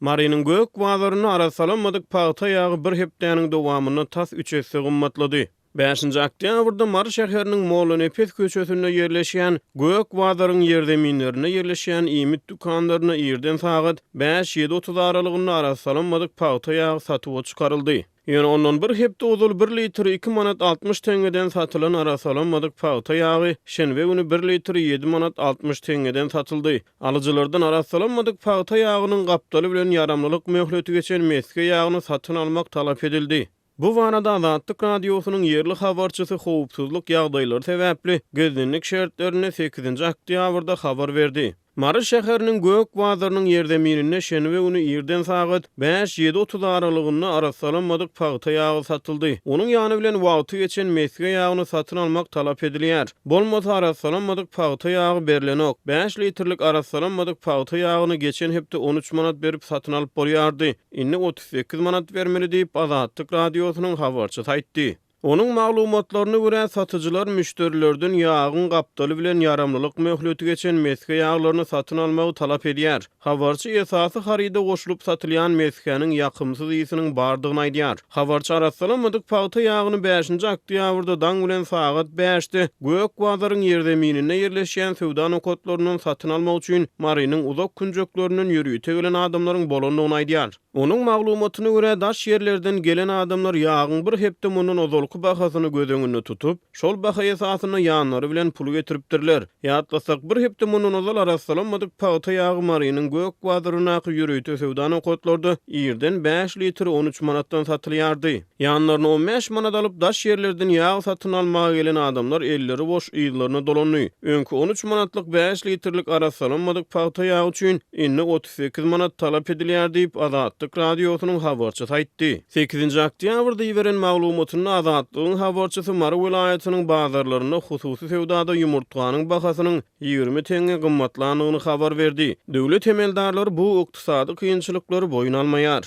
Marynyň gök bazarynda arassalanmadyk pagta ýagy bir hepdäniň dowamynda tas üç esse gymmatlady. Bäşinji oktýabrda Mary şäheriniň Mollanepes köçesinde ýerleşýän Gök bazaryň ýerzeminlerinde ýerleşýän iýmit dükanlarynda irden sagat bäş-ýedi otuz aralygynda arassalanmadyk pagta ýagy satuwa çykaryldy. Ýöne ondan bir hepde ozal bir litri iki manat 60 teňňeden satylan arassalanmadyk pagta ýagy şenbe güni bir litri ýedi manat 60 teňňeden satyldy. Alyjylardan arassalanmadyk pagta ýagynyň gapdaly bilen ýaramlylyk möhleti geçen mesge ýagyny satyn almak talap edildi. Bu barada Azatlyk Radiosynyň ýerli habarçysy howpsuzlyk ýagdaýlary sebäpli gizlinlik şertlerinde sekizinji oktýabrda habar berdi. Mary şäheriniň Gök bazarynyň ýerzemininde şenbe güni irden sagat bäş-ýedi otuz aralygynda arassalanmadyk pagta ýagy satyldy. Onuň ýany bilen wagty geçen mesge ýagyny satyn almak talap edilýär. Bolmasa arassalanmadyk pagta ýagy berlenok. Bäş litrlik arassalanmadyk pagta ýagyny geçen hepde 13 manat berip satyn alyp bolýardy. Indi 38 manat bermeli diýip, Azatlyk Radiosynyň habarçysy aýtdy. Onuň maglumatlaryna görä, satyjylar müşderilerden ýagyň gapdaly bilen ýaramlylyk möhleti geçen mesge ýaglaryny satyn almagy talap edýär. Habarçy esasy haryda goşulyp satylýan mesgäniň ýakymsyz ysynyň bardygyny aýdýar. Habarçy arassalanmadyk pagta ýagyny bäşinji oktýabrda daň bilen sagat bäşde Gök bazaryň ýerzemininde ýerleşýän söwda nokatlaryndan satyn almak üçin Marynyň uzak künjeklerinden ýörite gelen adamlaryň bolandygyny aýdýar. Onuň maglumatyna görä, daş ýerlerden gelen adamlar ýagyň bir hepde mundan ozalky bahasyny göz öňünde tutup, şol baha esasynda ýanlary bilen pul getiripdirler. Ýatlasak, bir hepde mundan ozal arassalanmadyk pagta ýagy Marynyň gök bazaryndaky ýörite söwda nokatlarda irden bäş litri 13 manatdan satylýardy. Ýanlaryna on bäş manat alyp, daş ýerlerden ýag satyn almaga gelen adamlar elleri boş yzlaryna dolandy. Öňki 13 manatlyk bäş litrlik arassalanmadyk pagta ýagy üçin indi 38 manat talap edilýär diýip, Azatlyk Radiosynyň habarçysy aýtdy. Sekizinji oktýabrda iberen maglumatynda Azatlygyň habarçysy Mary welaýatynyň bazarlarynda hususy söwdada ýumurtganyň bahasynyň 20 teňňe gymmatlandygyny habar berdi. Döwlet emeldarlary bu ykdysady kynçylyklary boýun almaýar.